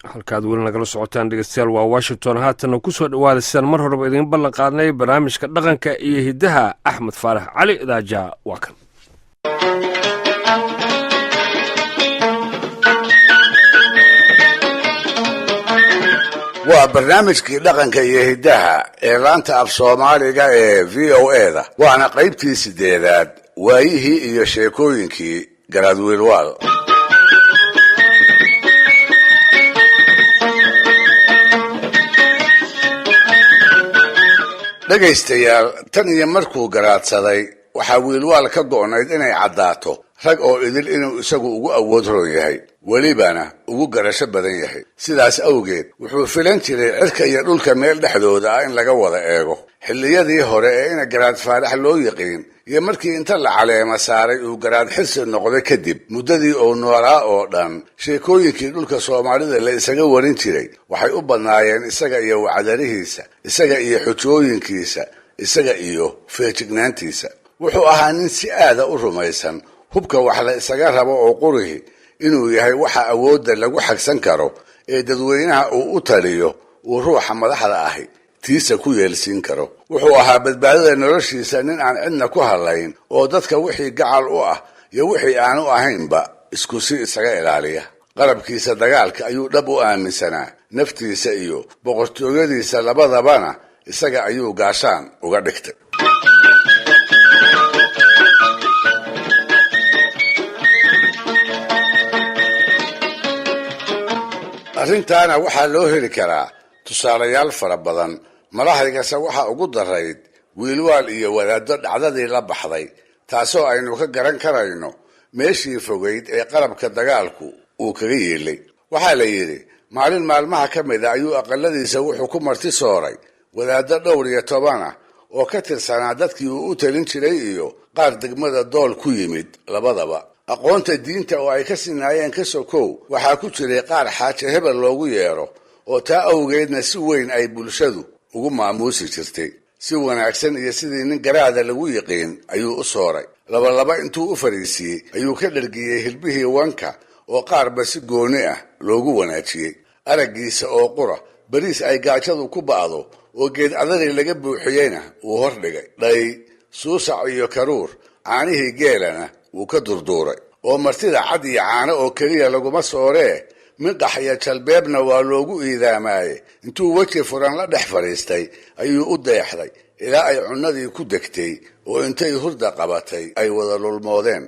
Halkaad weli nagala socotaan, dhegeystayaal, waa Washington. Haatanna ku soo dhowaada, sidaan mar horeba idiin ballan qaadnay, barnaamijka dhaqanka iyo hiddaha. Axmed Faarax Cali Idaaja waa kan. Waa barnaamijkii dhaqanka iyo hiddaha ee laanta af Soomaaliga ee VOA-da, waana qaybtii 8aad, waayihii iyo sheekooyinkii Garaadwiilwaal. Dhegaystayaal, tan iyo markuu garaadsaday waxaa Wiilwaal ka go'nayd inay caddaato rag oo idil inuu isagu ugu awood roon yahay, welibana ugu garasho badan yahay. Sidaas awgeed wuxuu filan jiray cirka iyo dhulka meel dhexdooda ah in laga wada eego. Xilliyadii hore ee ina Garaad Faarax loo yiqiin iyo markii inta la caleema saaray uu Garaad Xirsi noqday kadib, muddadii uu noolaa oo dhan, sheekooyinkii dhulka Soomaalida la isaga warin jiray waxay u badnaayeen isaga iyo wacdarihiisa, isaga iyo xujooyinkiisa, isaga iyo feejignaantiisa. Wuxuu ahaa nin si aada u rumaysan hubka wax la isaga rabo oo qurihi inuu yahay waxa awoodda lagu xagsan karo ee dadweynaha uu u taliyo uu ruuxa madaxda ahi tiisa ku yeelsiin karo. Wuxuu ahaa badbaadada noloshiisa nin aan cidna ku hadlayn oo dadka wixii gacal u ah iyo wixii aanu ahaynba isku si isaga ilaaliya. Qalabkiisa dagaalka ayuu dhab u aaminsanaa, naftiisa iyo boqortooyadiisa labadabana isaga ayuu gaashaan uga dhigtay. Arrintaana waxaa loo heli karaa tusaalayaal fara badan. Malahaygase waxaa ugu darayd Wiilwaal iyo wadaaddo dhacdadii la baxday, taasoo aynu ka garan karayno meeshii fogayd ee qalabka dagaalku uu kaga yeelay. Waxaa la yidhi maalin maalmaha ka mid a ayuu aqaladiisa wuxuu ku marti sooray wadaaddo dhowr iyo toban ah oo ka tirsanaa dadkii uu u talin jiray iyo qaar degmada Dool ku yimid labadaba. Aqoonta diinta oo ay ka sinaayeen ka sokow, waxaa ku jiray qaar Xaaje Hebel loogu yeero oo taa awgeedna si weyn ay bulshadu ugu maamuusi jirtay. Si wanaagsan iyo sidii nin garaada lagu yiqiin ayuu u sooray. Labalaba intuu u fadhiisiiyey ayuu ka dhergiyey hilbihii wanka oo qaarba si gooni ah loogu wanaajiyey. Araggiisa oo qura bariis ay gaajadu ku ba'do oo geed adari laga buuxiyeyna wuu hordhigay. Dhay, suusac iyo karuur, caanihii geelana wuu ka durduuray. Oo martida cad iyo caano oo keliya laguma sooree, minqax iyo jalbeebna waa loogu iidaamaaye. Intuu weji furan la dhex fadhiistay ayuu u deexday ilaa ay cunnadii ku degtay oo intay hurda qabatay ay wada lulmoodeen.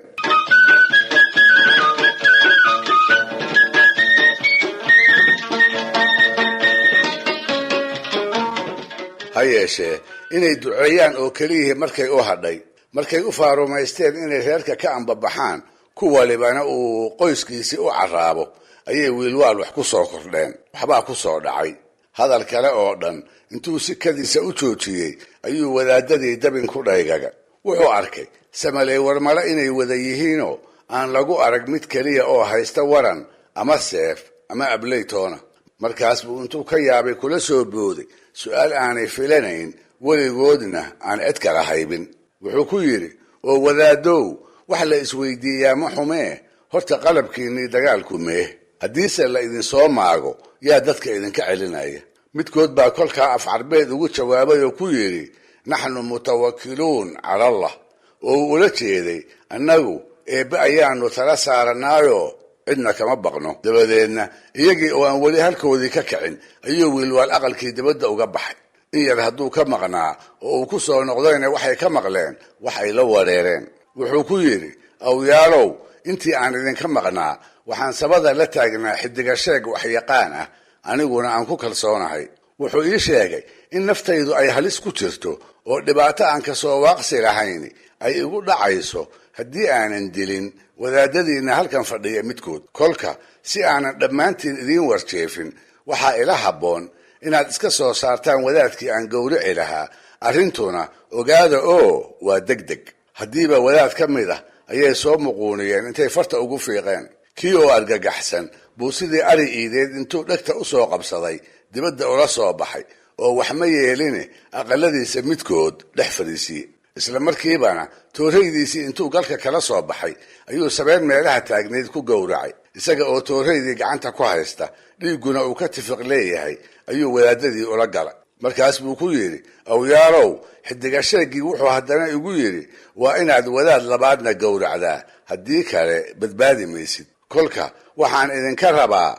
Ha yeeshee, inay duceeyaan oo keliyihii markay u hadhay, markay u faarumaysteen inay reerka ka ambabaxaan, ku walibana uu qoyskiisii u carraabo, ayay Wiilwaal wax ku soo kordheen. Waxbaa ku soo dhacay. Hadal kale oo dhan intuu si kadiisa u joojiyey ayuu wadaadadii dabin ku dhaygaga. Wuxuu arkay samaley warmale inay wada yihiinoo aan lagu arag mid keliya oo haysta waran ama seef ama ableytoona. Markaas buu intuu ka yaabay kula soo booday su-aal aanay filanayn, weligoodna aan cid kala haybin. Wuxuu ku yidhi: "Oo wadaadow, wax la isweydiiyaa ma xumee, horta qalabkiinnii dagaalku mee? Haddiise la idinsoo maago, yaa dadka idinka celinaya?" Midkood baa kolkaa af Carbeed ugu jawaabay oo ku yidhi: "Naxnu mutawakiluun cala Allah," oo uu ula jeeday: "Annagu Eebbe ayaanu tala saaranaayoo cidna kama baqno." Dabadeedna iyagii oo aan weli halkoodii ka kicin ayuu Wiilwaal aqalkii dibadda uga baxay. In yar hadduu ka maqnaa oo uu ku soo noqdayna, waxay ka maqleen wax ay la wareereen. Wuxuu ku yidhi: "Awyaalow, intii aan idinka maqnaa waxaan sabada la taagnaa xidiga sheeg waxyaqaan ah, aniguna aan ku kalsoonahay. Wuxuu ii sheegay in naftaydu ay halis ku jirto oo dhibaato aan kasoo waaqsi lahayn ay igu dhacayso haddii aanan dilin wadaadadiinna halkan fadhiya midkood. Kolka si aanan dhammaantiin idiin warjeefin, waxaa ila habboon inaad iska soo saartaan wadaadkii aan gowrici lahaa. Arrintuna ogaada oo waa deg deg." Haddiiba wadaad ka mid ah ayay soo muquuniyeen intay farta ugu fiiqeen. Kii oo argagaxsan buu sidii ari iideed intuu dhegta u soo qabsaday dibadda ula soo baxay oo wax ma yeeline aqaladiisa midkood dhex fadhiisiiyey. Isla markiibana tooraydiisii intuu galka kala soo baxay ayuu sabeen meelaha taagnayd ku gowracay. Isaga oo tooraydii gacanta ku haysta, dhiigguna uu ka tifiq leeyahay, ayuu wadaadadii ula galay. Markaas buu ku yidhi: "Awyaalow, xidiga sheeggii wuxuu haddana igu yidhi waa inaad wadaad labaadna gowracdaa, haddii kale badbaadi maysid. Kolka waxaan idinka rabaa."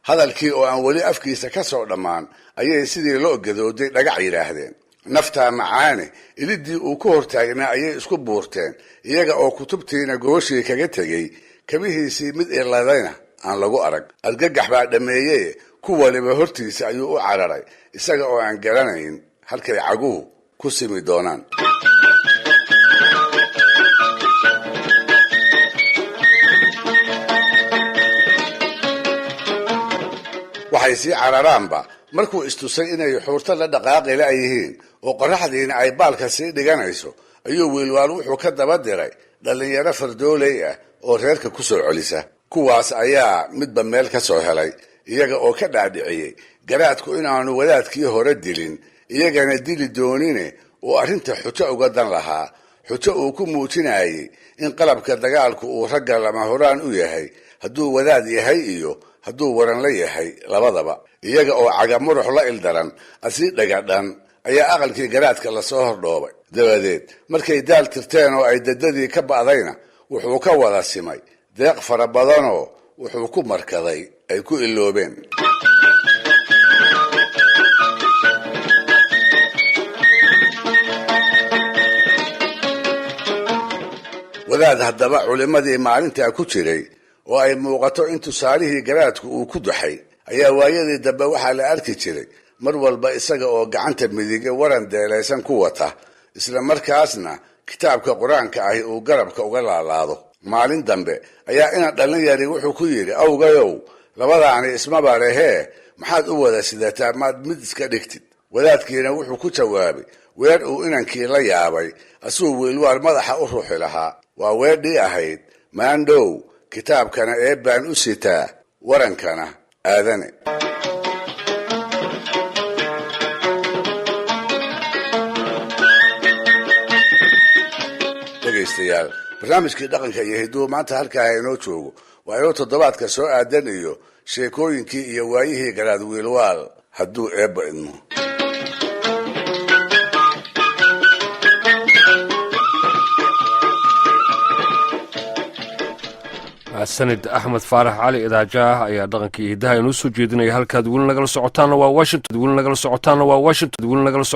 Hadalkii oo aan weli afkiisa ka soo dhammaan ayay sidii loo gadooday dhagac yidhaahdeen. Naftaa macaane, ilidii uu ku hortaagnaa ayay isku buurteen, iyaga oo kutubtiina gooshii kaga tegey, kabihiisii mid iladayna aan lagu arag. Argagax baa dhammeeyey. Ku waliba hortiisa ayuu u cararay, isaga oo aan garanayn halkay caguhu ku simi doonaan. Waxay sii cararaanba, markuu istusay inay xuurto la dhaqaaqi la'yihiin oo qorraxdiina ay baalka sii dhiganayso, ayuu Wiilwaal wuxuu ka daba diray dhallinyaro fardooley ah oo reerka ku soo celisa. Kuwaas ayaa midba meel ka soo helay, iyaga oo ka dhaadhiciyey garaadku inaanu wadaadkii hore dilin, iyagana dili doonine, uu arrinta xujo uga dan lahaa, xujo uu ku muujinayey in qalabka dagaalku uu ragga lama horaan u yahay, hadduu wadaad yahay iyo hadduu waranla yahay labadaba. Iyaga oo cagamurux la ildaran, asii dhagadhan, ayaa aqalkii garaadka lasoo hordhoobay. Dabadeed markay daal tirteen oo ay dadadii ka ba'dayna, wuxuu ka wada simay deeq fara badanoo wuxuu ku markaday ay ku iloobeen. Wadaad haddaba culimmadii maalintaa ku jiray oo ay muuqato in tusaalihii garaadku uu ku duxay ayaa waayadii dambe waxaa la arki jiray mar walba isaga oo gacanta midige waran deelaysan ku wata, isla markaasna kitaabka Qur-aanka ahi uu garabka uga laalaado. Maalin dambe ayaa ina dhallin yari wuxuu ku yidhi: "Awgayow, labadaani ismaba lehee, maxaad u wada sidataa? Maad mid iska dhigtid?" Wadaadkiina wuxuu ku jawaabay weer uu inankii la yaabay, asuu Wiilwaal madaxa u ruuxi lahaa. Waa weedhii ahayd: "Maandhow, kitaabkana eebbaan u sitaa, warankana aadane." Dhegaystayaal, barnaamijkii dhaqanka iyo hidduhu maanta halkaa inoo joogo. Waa inoo toddobaadka soo aadan iyo sheekooyinkii iyo waayihii garaad Wiilwaal, hadduu Eebba idmo. Sanid Axmed Faarax Cali Idaajaah ayaa dhaqankii hiddaha inoo soo jeedinaya. Halkaad weli nagala socotaanna waa Washington. Weli nagala socotaanna waa Washington. Weli nagala soco.